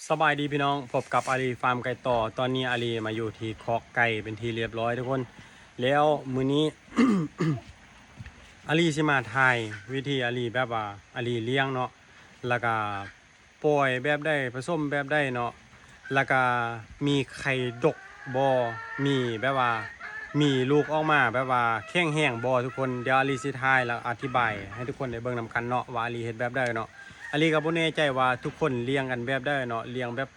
ສະບາຍດີພີ່ນ້ອງ, ພົບກັບອາລີຟາມໄກ່ຕໍ່. ຕອນນີ້ອາລີມາຢູ່ທີ່ຄອກໄກ່ເປັນທີ່ລຽບລ້ອຍທຸກຄົນ. ແລ້ວມື້ນີ້ ອາລີຊິມາຖ່າຍວິທີອາລີແບບວ່າອາລີລ້ຽງເນາະ, ແລ້ວກະປ່ອຍແບບໃດ ປະສົມແບບໃດເນາະ, ແລ້ວກະມີໄຂ່ດົກບໍ່ ມີແບບວ່າມີລູກອອກມາແບບວ່າແຂງແຮງບໍ່ທຸກຄົນ. ດຽວອາລີຊິຖ່າຍແລ້ວອະທິບາຍໃຫ້ທຸກຄົນໄດ້ເບິ່ງນຳກັນເນາະ ວ່າອາລີເຮັດແບບໃດເນາະ. ອາລີກໍບໍ່ແນ່ໃຈວ່າທຸກຄົນລ້ຽງກັນແບບໃດເນາະ, ລ້ຽງແບບ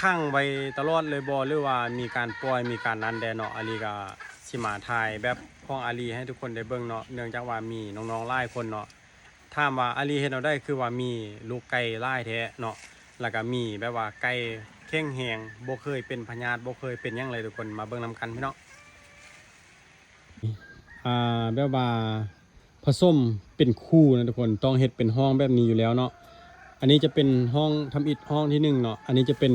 ຂັງໄວ້ຕະຫຼອດເລີຍບໍ່ ຫຼືວ່າມີການປ່ອຍ ມີການນັ້ນແດ່ເນາະ. ອາລີກໍຊິມາຖ່າຍແບບຂອງອາລີໃຫ້ທຸກຄົນໄດ້ເບິ່ງເນາະ, ເນື່ອງຈາກວ່າມີນ້ອງໆຫຼາຍຄົນເນາະ ຖາມວ່າອາລີເຮັດແນວໃດ ຄືວ່າມີລູກໄກ່ຫຼາຍແທ້ເນາະ, ແລ້ວກໍມີແບບວ່າໄກ່ແຂງແຮງ ບໍ່ເຄີຍເປັນພະຍາດ ບໍ່ເຄີຍເປັນຫຍັງເລີຍທຸກຄົນ. ມາເບິ່ງນຳກັນພີ່ນ້ອງ. ອ່າ ແບບວ່າ ຜະສົມເປັນຄູ່ນະທຸກຄົນ, ຕ້ອງເຮັດເປັນຫ້ອງແບບນີ້ຢູ່ແລ້ວເນາະ. ອັນນີ້ຈະເປັນຫ້ອງທຳອິດ ຫ້ອງທີໜຶ່ງເນາະ, ອັນນີ້ຈະເປັນ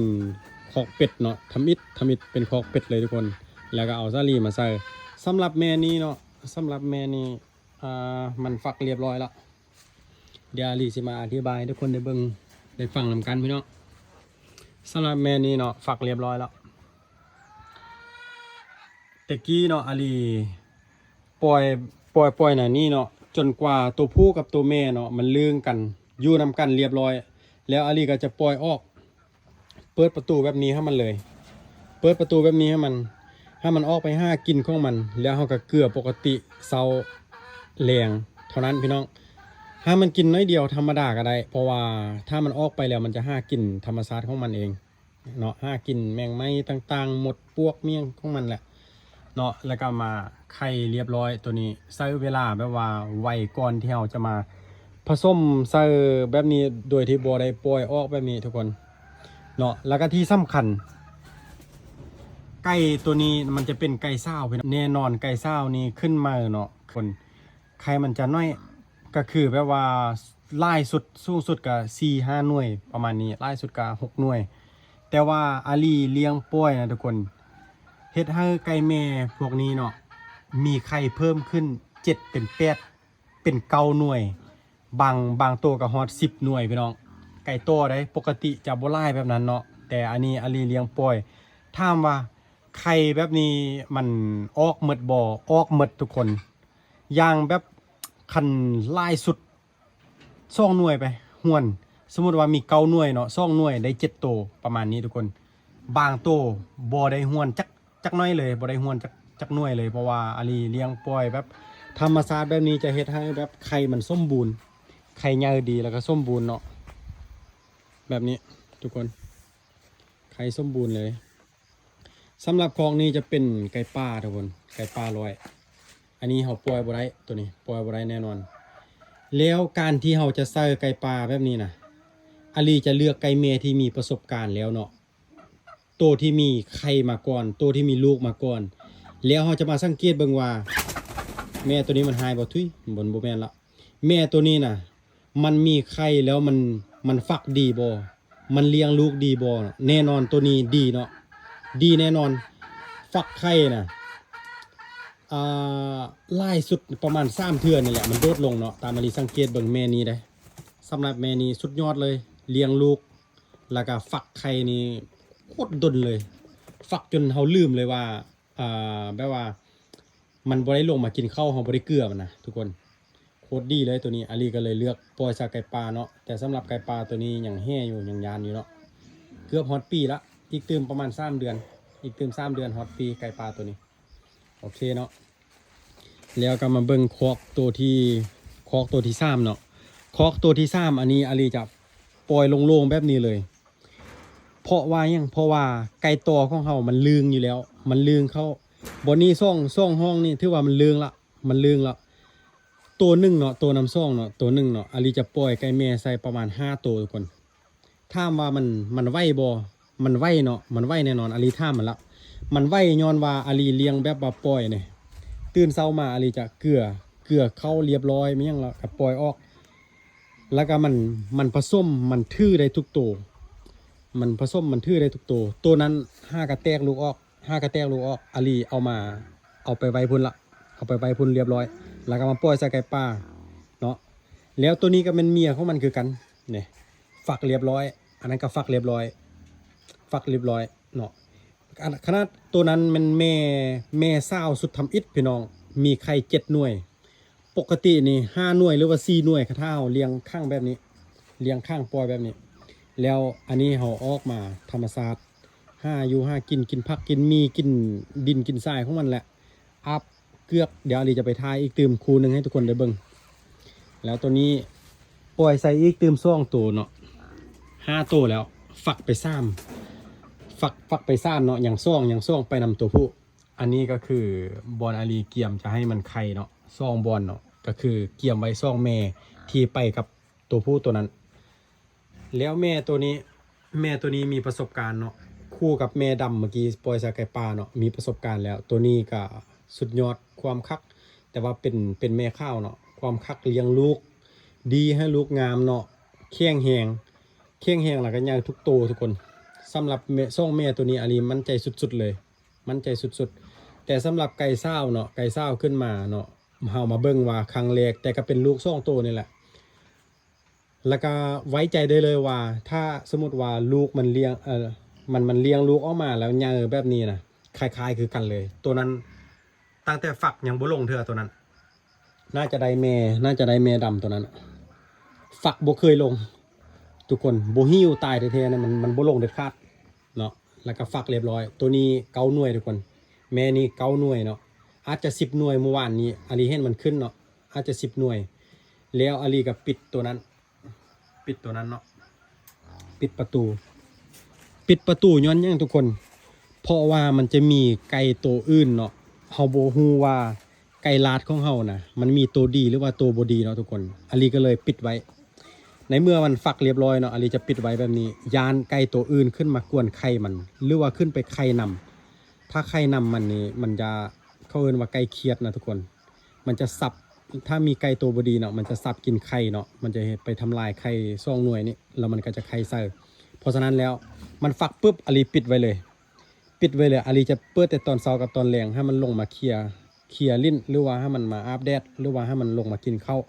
ຄອກເປັດເນາະ, ທຳອິດ ທຳອິດເປັນຄອກເປັດເລີຍທຸກຄົນ. ແລ້ວກໍເອົາສາລີມາໃສ່. ສຳລັບແມ່ນີ້ເນາະ, ສຳລັບແມ່ນີ້ ອ່າ ມັນຟັກລຽບລ້ອຍແລ້ວ. ດຽວອາລີຊິມາອະທິບາຍໃຫ້ທຸກຄົນໄດ້ເບິ່ງໄດ້ຟັງນຳກັນພີ່ນ້ອງ. ສຳລັບແມ່ນີ້ເນາະ ຟັກລຽບລ້ອຍແລ້ວ. ແຕ່ກີ້ເນາະ ອາລີປ່ອຍ ປ່ອຍ ປ່ອຍໜ້ານີ້ເນາະ ຈົນກວ່າໂຕຜູ້ກັບໂຕແມ່ເນາະ ມັນລຶ້ງກັນ ຢູ່ນຳກັນລຽບລ້ອຍ ແລ້ວອາລີກໍຈະປ່ອຍອອກ. ເປີດປະຕູແບບນີ້ໃຫ້ມັນເລີຍ, ເປີດປະຕູແບບນີ້ໃຫ້ມັນ ໃຫ້ມັນອອກໄປຫາກິນຂອງມັນ, ແລ້ວເຮົາກໍເກືອປົກກະຕິເຊົ້າແລງເທົ່ານັ້ນພີ່ນ້ອງ. ໃຫ້ມັນກິນໜ້ອຍດຽວທຳມະດາກໍໄດ້, ເພາະວ່າຖ້າມັນອອກໄປແລ້ວມັນຈະຫາກິນທຳມະຊາດຂອງມັນເອງເນາະ, ຫາກິນແມງໄມ້ຕ່າງໆ ມົດປວກໝ້ຽງຂອງມັນແຫຼະ ເນາະ. ແລ້ວກໍມາໄຂ່ລຽບລ້ອຍໂຕນີ້ ໃຊ້ເວລາແບບວ່າໄວ ກ່ອນທີ່ເຮົາຈະມາຜະສົມໃສ່ແບບນີ້ ໂດຍທີ່ບໍ່ໄດ້ປ່ອຍອອກແບບນີ້ທຸກຄົນເນາະ. ແລ້ວກໍທີ່ສຳຄັນ ໄກ່ໂຕນີ້ມັນຈະເປັນໄກ່ສາວພີ່ນ້ອງ, ແນ່ນອນໄກ່ສາວນີ້ຂຶ້ນມາເນາະ ຄົນ ໄຂ່ມັນຈະໜ້ອຍ ກໍຄືແບບວ່າຫຼາຍສຸດ ສູງສຸດກໍສີ່ຫ້າໜ່ວຍປະມານນີ້, ຫຼາຍສຸດກໍຫົກໜ່ວຍ. ແຕ່ວ່າອາລີລ້ຽງປ່ອຍນະທຸກຄົນ ເຮັດໃຫ້ໄກ່ແມ່ພວກນີ້ເນາະ ມີໄຂ່ເພີ່ມຂຶ້ນເຈັດເປັນແປດ ເປັນເກົ້າໜ່ວຍ, ບາງ ບາງໂຕກໍຮອດສິບໜ່ວຍພີ່ນ້ອງ. ໄກ່ຕໍ່ໃດ໋ ປົກກະຕິຈະບໍ່ຫຼາຍແບບນັ້ນເນາະ, ແຕ່ອັນນີ້ອາລີລ້ຽງປ່ອຍ. ຖາມວ່າໄຂ່ແບບນີ້ມັນອອກໝົດບໍ່? ອອກໝົດທຸກຄົນ. ຢ່າງແບບຄັນຫຼາຍສຸດ ສອງໜ່ວຍໄປ ຮວນ, ສົມມຸດວ່າມີເກົ້າໜ່ວຍເນາະ ສອງໜ່ວຍໄດ້ເຈັດໂຕ ປະມານນີ້ທຸກຄົນ. ບາງໂຕບໍ່ໄດ້ຮວນຈັກ ຈັກໜ້ອຍເລີຍ, ບໍ່ໄດ້ຮວນຈັກ ຈັກໜ່ວຍເລີຍ, ເພາະວ່າອາລີລ້ຽງປ່ອຍແບບທຳມະຊາດແບບນີ້ ຈະເຮັດໃຫ້ແບບໄຂ່ມັນສົມບູນ, ໄຂ່ໃຫຍ່ດີ ແລ້ວກໍສົມບູນເນາະ ແບບນີ້ທຸກຄົນ, ໄຂ່ສົມບູນເລີຍ. ສຳລັບຄອກນີ້ຈະເປັນໄກ່ປ່າທຸກຄົນ, ໄກ່ປ່າລອຍ. ອັນນີ້ເຮົາປ່ອຍບໍ່ໄດ້, ໂຕນີ້ປ່ອຍບໍ່ໄດ້ແນ່ນອນ. ແລ້ວການທີ່ເຮົາຈະໃສ່ໄກ່ປ່າແບບນີ້ນະ, ອາລີຈະເລືອກໄກ່ແມ່ທີ່ມີປະສົບການແລ້ວເນາະ, ໂຕທີ່ມີໄຂ່ມາກ່ອນ, ໂຕທີ່ມີລູກມາກ່ອນ. ແລ້ວເຮົາຈະມາສັງເກດເບິ່ງວ່າ ແມ່ໂຕນີ້ມັນຮ້າຍບໍ່? ທຸຍ ມັນບໍ່ແມ່ນລະ. ແມ່ໂຕນີ້ນະ ມັນມີໄຂ່ແລ້ວມັນ ມັນຟັກດີບໍ່? ມັນລ້ຽງລູກດີບໍ່? ແນ່ນອນໂຕນີ້ດີເນາະ, ດີແນ່ນອນ. ຟັກໄຂ່ນະ ອ່າ ຫຼາຍສຸດປະມານສາມເທື່ອນີ້ແຫຼະ ມັນໂດດລົງເນາະ, ຕາມອາລີສັງເກດເບິ່ງແມ່ນີ້ເດ້. ສຳລັບແມ່ນີ້ສຸດຍອດເລີຍ, ລ້ຽງລູກ ແລ້ວກະຟັກໄຂ່ນີ້ໂຄດດົນເລີຍ, ຟັກຈົນເຮົາລືມເລີຍວ່າ ອ່າ ແບບວ່າມັນບໍ່ໄດ້ລົງມາກິນເຂົ້າ, ເຮົາບໍ່ໄດ້ເກືອມັນນະທຸກຄົນ. ໂຄດດີເລີຍໂຕນີ້, ອາລີກໍເລີຍເລືອກປ່ອຍໃສ່ໄກ່ປ່າເນາະ. ແຕ່ສຳລັບໄກ່ປ່າໂຕນີ້ຍັງແຮ່ຢູ່ ຍັງຢ້ານຢູ່ເນາະ. ເກືອບຮອດປີລະ, ອີກຕື່ມປະມານສາມເດືອນ, ອີກຕື່ມສາມເດືອນຮອດປີ ໄກ່ປ່າໂຕນີ້. ໂອເຄເນາະ, ແລ້ວກໍມາເບິ່ງຄອກໂຕທີ່ ຄອກໂຕທີສາມເນາະ. ຄອກໂຕທີສາມ ອັນນີ້ອາລີຈະປ່ອຍໂລ່ງໆແບບນີ້ເລີຍ. ເພາະວ່າຫຍັງ? ເພາະວ່າໄກ່ຕໍ່ຂອງເຮົາມັນລຶ້ງຢູ່ແລ້ວ, ມັນລຶ້ງເຂົ້າບ່ອນນີ້ ສອງ ສອງຫ້ອງນີ້ ຖືວ່າມັນລຶ້ງລະ ມັນລຶ້ງລະ. ໂຕໜຶ່ງເນາະ, ໂຕນຳສອງເນາະ, ໂຕໜຶ່ງເນາະ, ອາລີຈະປ່ອຍໄກ່ແມ່ໃສ່ປະມານຫ້າໂຕທຸກຄົນ. ຖາມວ່າມັນ ມັນໄຫວບໍ່? ມັນໄຫວເນາະ, ມັນໄຫວແນ່ນອນ, ອາລີຖາມມັນລະ. ມັນໄຫວຍ້ອນວ່າອາລີລ້ຽງແບບວ່າປ່ອຍນີ້, ຕື່ນເຊົ້າມາອາລີຈະເກືອ ເກືອເຂົ້າລຽບລ້ອຍ ມີຫຍັງລະກໍປ່ອຍອອກ. ແລ້ວກໍມັນ ມັນປະສົມ ມັນຖືໄດ້ທຸກໂຕ, ມັນປະສົມ ມັນຖືໄດ້ທຸກໂຕ. ໂຕນັ້ນຫາກະແຕກລູກອອກ, ຫາກະແຕກລູກອອກ, ອາລີເອົາມາ ເອົາໄປໄວ້ພຸ້ນລະ, ເອົາໄປໄວ້ພຸ້ນລຽບລ້ອຍ, ແລ້ວກໍມາປ່ອຍໃສ່ໄກ່ປ່າເນາະ. ແລ້ວໂຕນີ້ກໍແມ່ນເມຍຂອງມັນຄືກັນ ນີ້ ຟັກລຽບລ້ອຍ, ອັນນັ້ນກໍຟັກລຽບຮ້ອຍ ຟັກລຽບຮ້ອຍເນາະ. ອັນ ຂະໜາດໂຕນັ້ນແມ່ນແມ່ ແມ່ສາວສຸດທຳອິດພີ່ນ້ອງ ມີໄຂ່ເຈັດໜ່ວຍ. ປົກກະຕິນີ້ຫ້າໜ່ວຍ ຫຼືວ່າສີ່ໜ່ວຍ ຄັນຖ້າເຮົາລ້ຽງຂັງແບບນີ້ ລ້ຽງຂັງປ່ອຍແບບນີ້. ແລ້ວອັນນີ້ເຮົາອອກມາທຳມະຊາດ ຫາຢູ່ຫາກິນ ກິນຜັກກິນໝີ່ ກິນດິນກິນຊາຍຂອງມັນແຫຼະ ອາບເກືອກ. ດຽວອາລີຈະໄປຖ່າຍອີກຕື່ມຄູ່ໜຶ່ງໃຫ້ທຸກຄົນໄດ້ເບິ່ງ. ແລ້ວໂຕນີ້ປ່ອຍໃສ່ອີກຕື່ມສອງໂຕເນາະ ຫ້າໂຕແລ້ວ ຟັກໄປສາມ ຟັກ ຟັກໄປສາມເນາະ ຍັງສອງ ຍັງສອງໄປນຳໂຕຜູ້. ອັນນີ້ກໍຄືບ່ອນອາລີກຽມຈະໃຫ້ມັນໄຂ່ເນາະ ສອງບ່ອນເນາະ ກໍຄືກຽມໄວ້ສອງແມ່ທີ່ໄປກັບໂຕຜູ້ໂຕນັ້ນ. ແລ້ວແມ່ໂຕນີ້ ແມ່ໂຕນີ້ມີປະສົບການເນາະ ຄູ່ກັບແມ່ດຳເມື່ອກີ້ປ່ອຍໃສ່ໄກ່ປ່າເນາະ ມີປະສົບການແລ້ວ. ໂຕນີ້ກໍສຸດຍອດຄວາມຄັກ ແຕ່ວ່າເປັນ ເປັນແມ່ຂາວເນາະ ຄວາມຄັກລ້ຽງລູກດີ ໃຫ້ລູກງາມເນາະ ແຂງແຮງ ແຂງແຮງ ແລ້ວກໍໃຫຍ່ທຸກໂຕທຸກຄົນ. ສຳລັບແມ່ ສອງແມ່ໂຕນີ້ອາລີໝັ້ນໃຈສຸດໆເລີຍ ໝັ້ນໃຈສຸດໆ. ແຕ່ສຳລັບໄກ່ສາວເນາະ ໄກ່ສາວຂຶ້ນມາເນາະ ເຮົາມາເບິ່ງວ່າຄັ້ງແລກ ແຕ່ກໍເປັນລູກສອງໂຕນີ້ແຫຼະ ແລ້ວກໍໄວ້ໃຈໄດ້ເລີຍວ່າ ຖ້າສົມມຸດວ່າລູກມັນລ້ຽງ ເອີ ມັນ ມັນລ້ຽງລູກອອກມາແລ້ວໃຫຍ່ແບບນີ້ນະ ຄ້າຍໆຄືກັນເລີຍ. ໂຕນັ້ນຕັ້ງແຕ່ຟັກຍັງບໍ່ລົງເທື່ອ ໂຕນັ້ນ ໜ້າຈະໄດ້ແມ່ ໜ້າຈະໄດ້ແມ່ດຳໂຕນັ້ນ ຟັກບໍ່ເຄີຍລົງທຸກຄົນ ບໍ່ຫິ້ວຕາຍແທ້ໆນະ ມັນ ມັນບໍ່ລົງເດັດຂາດເນາະ. ແລ້ວກໍຟັກລຽບຮ້ອຍ ໂຕນີ້ເກົ້າໜ່ວຍທຸກຄົນ ແມ່ນີ້ເກົ້າໜ່ວຍເນາະ ອາດຈະສິບໜ່ວຍ. ມື້ວານນີ້ອາລີເຫັນມັນຂຶ້ນເນາະ ອາດຈະສິບໜ່ວຍ. ແລ້ວອາລີກໍປິດໂຕນັ້ນ ປິດໂຕນັ້ນເນາະ ປິດປະຕູ ປິດປະຕູຍ້ອນຫຍັງທຸກຄົນ? ເພາະວ່າມັນຈະມີໄກ່ໂຕອື່ນເນາະ ເຮົາບໍ່ຮູ້ວ່າໄກ່ລາດຂອງເຮົານະ ມັນມີໂຕດີ ຫຼືວ່າໂຕບໍ່ດີເນາະທຸກຄົນ. ອາລີກໍເລີຍປິດໄວ້ ໃນເມື່ອມັນຟັກລຽບຮ້ອຍເນາະ ອາລີຈະປິດໄວ້ແບບນີ້ ຢ້ານໄກ່ໂຕອື່ນຂຶ້ນມາກວນໄຂ່ມັນ ຫຼືວ່າຂຶ້ນໄປໄຂ່ນຳ. ຖ້າໄຂ່ນຳມັນນີ້ ມັນຈະ ເຂົາເອີ້ນວ່າໄກ່ຄຽດນະທຸກຄົນ ມັນຈະສັບ ຖ້າມີໄກ່ໂຕບໍ່ດີເນາະ ມັນຈະສັບກິນໄຂ່ເນາະ ມັນຈະເຮັດໄປທຳລາຍໄຂ່ສອງໜ່ວຍນີ້ ແລ້ວມັນກໍຈະໄຂ່ໃສ່. ເພາະສະນັ້ນແລ້ວ ມັນຟັກປຶບ ອາລີປິດໄວ້ເລີຍ ປິດໄວ້ເລີຍ. ອາລີຈະເປີດແຕ່ຕອນເຊົ້າກັບຕອນແລງ ໃຫ້ມັນລົງມາເຄຍ ເຄຍຫຼິ້ນ ຫຼືວ່າໃຫ້ມັນມາອາບແດດ ຫຼືວ່າໃຫ້ມັນລົງມາກິນເຂົ້າ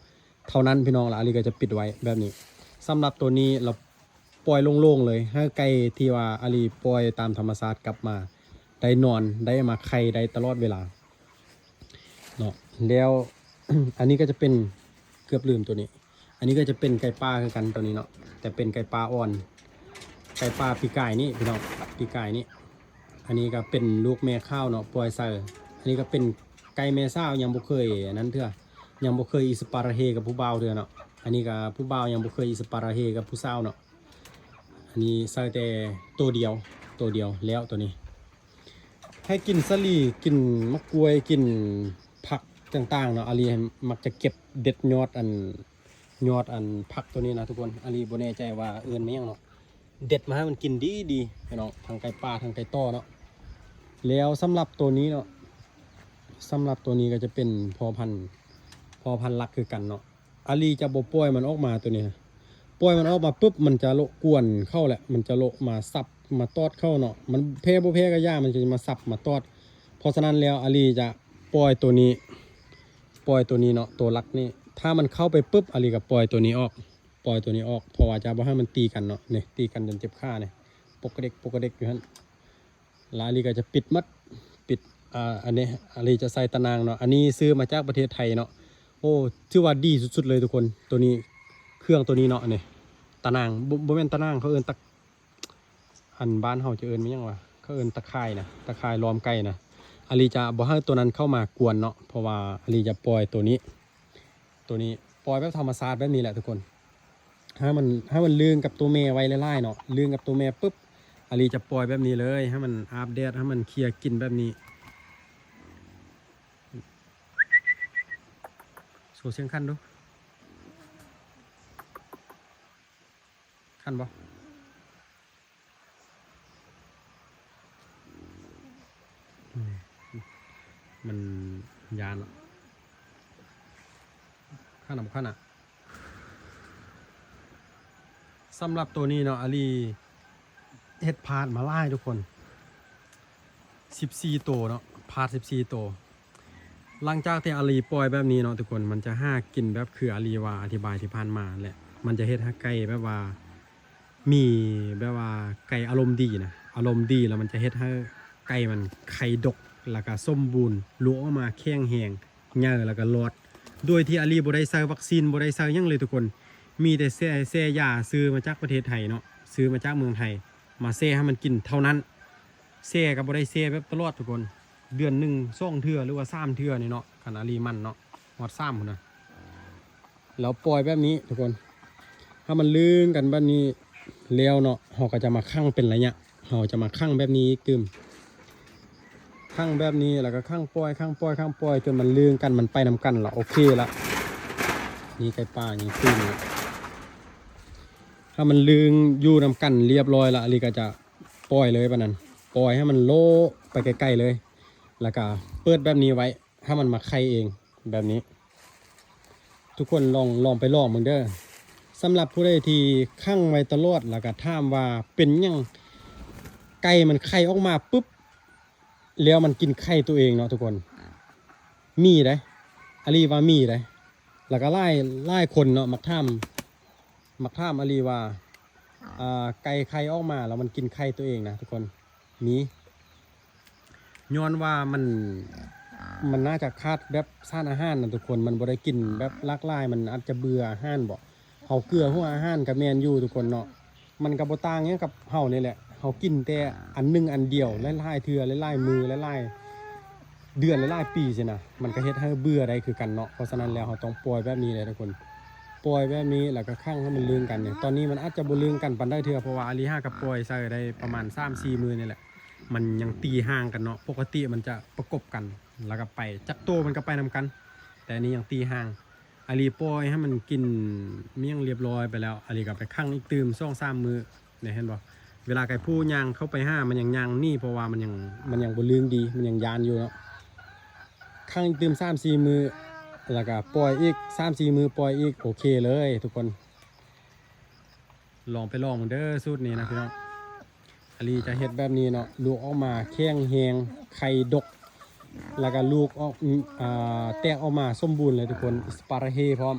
ເທົ່ານັ້ນພີ່ນ້ອງ. ແລ້ວອາລີກໍຈະປິດໄວ້ແບບນີ້. ສຳລັບໂຕນີ້ລະປ່ອຍໂລ່ງໆເລີຍ ໃຫ້ໄກ່ທີ່ວ່າອາລີປ່ອຍຕາມທຳມະຊາດກັບມາໄດ້ນອນ ໄດ້ມາໄຂ່ໄດ້ຕະຫຼອດເວລາເນາະ. ແລ້ວ ອັນນີ້ກໍຈະເປັນ ເກືອບລືມໂຕນີ້ ອັນນີ້ກໍຈະເປັນໄກ່ປ່າຄືກັນໂຕນີ້ເນາະ ແຕ່ເປັນໄກ່ປ່າອ່ອນ ໄກ່ປ່າປີກາຍນີ້ພີ່ນ້ອງ ປີກາຍນີ້. ອັນນີ້ກໍເປັນລູກແມ່ຂາວເນາະ ປ່ອຍໃສ່. ອັນນີ້ກໍເປັນໄກ່ແມ່ສາວ ຍັງບໍ່ເຄີຍອັນນັ້ນເທື່ອ ຍັງບໍ່ເຄີຍອິດສະປາລະເຮກັບຜູ້ບ່າວເທື່ອເນາະ. ອັນນີ້ກໍຜູ້ບ່າວຍັງບໍ່ເຄີຍອິດສະປາລະເຮກັບຜູ້ສາວເນາະ. ອັນນີ້ໃສ່ແຕ່ໂຕດຽວ ໂຕດຽວແລ້ວໂຕນີ້. ໃຫ້ກິນສາລີ ກິນໝາກກ້ວຍ ກິນຜັກຕ່າງໆເນາະ. ອາລີມັກຈະເກັບເດັດຍອດອັນ ຍອດອັນຜັກໂຕນີ້ນະທຸກຄົນ. ອາລີບໍ່ແນ່ໃຈວ່າເອີ້ນວ່າຫຍັງເນາະ. ເດັດມາໃຫ້ມັນກິນດີໆ ພີ່ນ້ອງ ທັງໄກ່ປ່າ ທັງໄກ່ຕໍ່ເນາະ. ແລ້ວສຳລັບໂຕນີ້ເນາະ ສຳລັບໂຕນີ້ກໍຈະເປັນພໍ່ພັນ ພໍ່ພັນຫຼັກຄືກັນເນາະ. ອາລີຈະບໍ່ປ່ອຍມັນອອກມາໂຕນີ້ນະ. ປ່ອຍມັນອອກມາປຶບ ມັນຈະໂລະກວນເຂົ້າແຫຼະ ມັນຈະໂລະມາສັບມາຕອດເຂົ້າເນາະ. ມັນແພ້ບໍ່ແພ້ກໍຢ່າ ມັນຈະມາສັບມາຕອດ. ເພາະສະນັ້ນແລ້ວ ອາລີຈະປ່ອຍໂຕນີ້ ປ່ອຍໂຕນີ້ເນາະ ໂຕຫຼັກນີ້. ຖ້າມັນເຂົ້າໄປປຶບ ອາລີກໍປ່ອຍໂຕນີ້ອອກ ປ່ອຍໂຕນີ້ອອກ ເພາະວ່າຈະບໍ່ໃຫ້ມັນຕີກັນເນາະ. ນີ້ ຕີກັນຈົນເຈັບຂານີ້ ປົກກະເດັກ ປົກກະເດັກຢູ່ຫັ້ນ. ລະອາລີກໍຈະປິດໝົດ ປິດ ອ່າ ອັນນີ້ອາລີຈະໃສ່ຕາໜ່າງເນາະ. ອັນນີ້ຊື້ມາຈາກປະເທດໄທເນາະ. ໂອ້ ຖືວ່າດີສຸດໆເລີຍທຸກຄົນ ໂຕນີ້ ເຄື່ອງໂຕນີ້ເນາະ. ອັນນີ້ຕາໜ່າງ ບໍ່ ບໍ່ແມ່ນຕາໜ່າງ ເຂົາເອີ້ນຕະ ອັນບ້ານເຮົາຈະເອີ້ນວ່າຫຍັງວະ ເຂົາເອີ້ນຕະຂ່າຍນະ ຕະຂ່າຍລ້ອມໄກ່ນະ. ອາລີຈະບໍ່ໃຫ້ໂຕນັ້ນເຂົ້າມາກວນເນາະ ເພາະວ່າອາລີຈະປ່ອຍໂຕນີ້ ໂຕນີ້ປ່ອຍແບບທຳມະຊາດແບບນີ້ແຫຼະທຸກຄົນ. ໃຫ້ມັນ ໃຫ້ມັນລຶ້ງກັບໂຕແມ່ໄວ້ຫຼາຍໆເນາະ. ລຶ້ງກັບໂຕແມ່ປຶບ ອາລີຈະປ່ອຍແບບນີ້ເລີຍ ໃຫ້ມັນອາບແດດ ໃຫ້ມັນເຄຍກິນແບບນີ້. ໂຊສຽງຂັນດູ ຂັນບໍ່? ອືມ ມັນຢ້ານເນາະ. ຂະໜາດ ຂະໜາດ ສຳລັບໂຕນີ້ເນາະ ອາລີເຮັດພາດມາຫຼາຍທຸກຄົນ ສິບສີ່ໂຕເນາະ ພາດສິບສີ່ໂຕ. ຫຼັງຈາກທີ່ອາລີປ່ອຍແບບນີ້ເນາະທຸກຄົນ ມັນຈະຫາກິນແບບຄືອາລີວ່າອະທິບາຍທີ່ຜ່ານມາແຫຼະ. ມັນຈະເຮັດໃຫ້ໄກ່ແບບວ່າ ມີແບບວ່າໄກ່ອາລົມດີນະ ອາລົມດີແລ້ວມັນຈະເຮັດໃຫ້ໄກ່ມັນໄຂ່ດົກ ແລ້ວກະສົມບູນ ລູກອອກມາແຂງແຮງ ໃຫຍ່ ແລ້ວກະຫຼອດ ໂດຍທີ່ອາລີບໍ່ໄດ້ໃສ່ວັກຊີນ ບໍ່ໄດ້ໃສ່ຫຍັງເລີຍທຸກຄົນ ມີແຕ່ແຊ່ ແຊ່ຢາ ຊື້ມາຈາກປະເທດໄທເນາະ ຊື້ມາຈາກເມືອງໄທ ມາແຊ່ໃຫ້ມັນກິນເທົ່ານັ້ນ ແຊ່ກໍບໍ່ໄດ້ແຊ່ແບບຕະຫຼອດທຸກຄົນ ເດືອນໜຶ່ງສອງເທື່ອ ຫຼືວ່າສາມເທື່ອນີ້ເນາະ ຄັນອາລີໝັ່ນເນາະ ຮອດສາມພຸ້ນນະ ແລ້ວປ່ອຍແບບນີ້ທຸກຄົນ ຖ້າມັນລຶ້ງກັນແບບນີ້ແລ້ວເນາະ ເຮົາກໍຈະມາຂັງເປັນໄລຍະ ເຮົາຈະມາຂັງແບບນີ້ອີກຕື່ມ ຂັງແບບນີ້ ແລ້ວກໍຂັງປ່ອຍ ຂັງປ່ອຍ ຂັງປ່ອຍ ຈົນມັນລຶ້ງກັນ ມັນໄປນຳກັນລະ ໂອເຄລະ ນີ້ໄກ່ປ່າຍັງຕື່ມລະ ຖ້າມັນລຶ້ງຢູ່ນຳກັນລຽບຮ້ອຍລະ ອາລີກໍຈະປ່ອຍເລີຍປານນັ້ນ ປ່ອຍໃຫ້ມັນໂລະໄປໄກໆເລີຍ ແລ້ວກໍເປີດແບບນີ້ໄວ້ ໃຫ້ມັນມາໄຂ່ເອງແບບນີ້ ທຸກຄົນລອງ ລອງໄປລອງເບິ່ງເດີ ສຳລັບຜູ້ໃດທີ່ຂັງໄວ້ຕະຫຼອດ ແລ້ວກໍຖາມວ່າເປັນຫຍັງໄກ່ມັນໄຂ່ອອກມາປຶບ ແລ້ວມັນກິນໄຂ່ຕົວເອງເນາະທຸກຄົນ ມີເດ້ ອາລີວ່າມີເດ້ ແລ້ວກໍຫຼາຍ ຫຼາຍຄົນເນາະ ມັກຖາມ ມັກຖາມອາລີວ່າ ອ່າ ໄກ່ໄຂ່ອອກມາແລ້ວມັນກິນໄຂ່ຕົວເອງນະທຸກຄົນ ມີ ຍ້ອນວ່າມັນ ມັນໜ້າຈະຂາດແບບສານອາຫານນະທຸກຄົນ ມັນບໍ່ໄດ້ກິນແບບຫຼາກຫຼາຍ ມັນອາດຈະເບື່ອອາຫານບໍ ເຮົາເກືອຫົວອາຫານກໍແມ່ນຢູ່ທຸກຄົນເນາະ ມັນກໍບໍ່ຕ່າງຫຍັງກັບເຮົານີ້ແຫຼະ ເຮົາກິນແຕ່ອັນໜຶ່ງອັນດຽວ ຫຼາຍໆເທື່ອ ຫຼາຍໆມື້ ຫຼາຍໆເດືອນ ຫຼາຍໆປີຊີ້ນະ ມັນກໍເຮັດໃຫ້ເບື່ອໄດ້ຄືກັນເນາະ ເພາະສະນັ້ນແລ້ວເຮົາຕ້ອງປ່ອຍແບບນີ້ແຫຼະທຸກຄົນ ປ່ອຍແບບນີ້ ແລ້ວກໍຂັງໃຫ້ມັນລຶ້ງກັນນີ້ ຕອນນີ້ມັນອາດຈະບໍ່ລຶ້ງກັນປານໃດເທື່ອ ເພາະວ່າອາລີຫາກໍປ່ອຍໃສ່ໄດ້ປະມານສາມສີ່ມື້ນີ້ແຫຼະ ມັນຍັງຕີຫ່າງກັນເນາະ ປົກກະຕິມັນຈະປະກົບກັນ ແລ້ວກໍໄປ ຈັກໂຕມັນກໍໄປນຳກັນ ແຕ່ອັນນີ້ຍັງຕີຫ່າງ ອາລີປ່ອຍໃຫ້ມັນກິນໝ້ຽງລຽບຮ້ອຍໄປແລ້ວ ອາລີກໍໄປຂັງອີກຕື່ມສອງສາມມື້ ນີ້ເຫັນບໍ່ ເວລາໄກ່ຜູ້ຍ່າງເຂົ້າໄປຫາ ມັນຍັງຍ່າງໜີ ເພາະວ່າມັນຍັງ ມັນຍັງບໍ່ລຶ້ງດີ ມັນຍັງຢ້ານຢູ່ເນາະ ຂັງອີກຕື່ມສາມສີ່ມື້ ແລ້ວກໍປ່ອຍອີກສາມສີ່ມື້ ປ່ອຍອີກ ໂອເຄເລີຍທຸກຄົນ ລອງໄປລອງເບິ່ງເດີສູດນີ້ນະພີ່ນ້ອງ ອາລີຈະເຮັດແບບນີ້ເນາະ ລູກອອກມາແຂງແຮງ ໄຂ່ດົກ ແລ້ວກໍລູກອອກ ອາ ແຕກອອກມາສົມບູນເລີຍທຸກຄົນ ສະປາເຮພ້ອມ.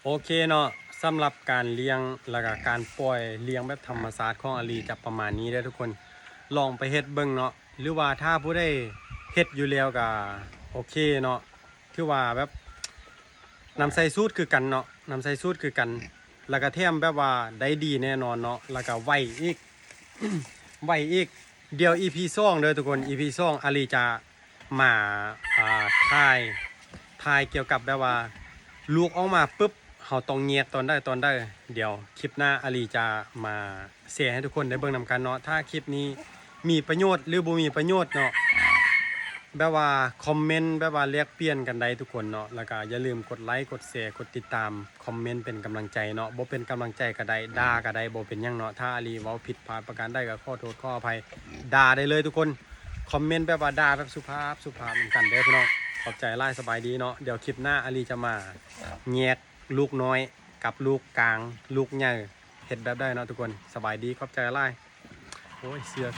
ໂອເຄເນາະ ສຳລັບການລ້ຽງ ແລ້ວກະການປ່ອຍລ້ຽງແບບທຳມະຊາດຂອງອາລີຈະປະມານນີ້ເດີທຸກຄົນ. ລອງໄປເຮັດເບິ່ງເນາະ ຫຼືວ່າຖ້າຜູ້ໃດເຮັດຢູ່ແລ້ວກະໂອເຄເນາະ ຖືວ່າແບບນຳໃຊ້ສູດຄືກັນເນາະ ນຳໃຊ້ສູດຄືກັນ ແລ້ວກະແຖມແບບວ່າໄດ້ດີແນ່ນອນເນາະ ແລ້ວກະໄວອີກ ໄວອີກ. ດຽວອີພີສອງເດີທຸກຄົນ ອີພີສອງອາລີຈະມາ ອ່າ ຖ່າຍ ຖ່າຍກ່ຽວກັບແບບວ່າລູກອອກມາປຶບ ເຮົາຕ້ອງແຍກຕອນໃດຕອນໃດ. ດຽວຄລິບໜ້າອາລີຈະມາແຊໃຫ້ທຸກຄົນໄດ້ເບິ່ງນຳກັນເນາະ. ຖ້າຄລິບນີ້ມີປະໂຫຍດ ຫຼື ບໍ່ມີປະໂຫຍດເນາະ ແບບວ່າຄອມເມັນ ແບບວ່າແລກປ່ຽນກັນໄດ້ທຸກຄົນເນາະ. ແລ້ວກະຢ່າລືມກົດໄລ ກົດແຊ ກົດຕິດຕາມ ຄອມເມັນເປັນກຳລັງໃຈເນາະ ບໍ່ເປັນກຳລັງໃຈກະໄດ້ ດ່າກະໄດ້ ບໍ່ເປັນຫຍັງເນາະ. ຖ້າອາລີເວົ້າຜິດພາດປະການໃດກະຂໍໂທດຂໍອະໄພ ດ່າໄດ້ເລີຍທຸກຄົນ. ຄອມເມັນແບບວ່າດ່າແບບສຸພາບ ສຸພາບນຳກັນເດີພີ່ນ້ອງ. ຂອບໃຈຫຼາຍ ສະບາຍດີເນາະ. ດຽວຄລິບໜ້າອາລີຈະມາແຍກລູກນ້ອຍກັບລູກກາງ ລູກໃຫຍ່ ເຮັດແບບໃດເນາະທຸກຄົນ. ສະບາຍດີ ຂອບໃຈຫຼາຍ. ໂອ້ຍ ເສື້ອ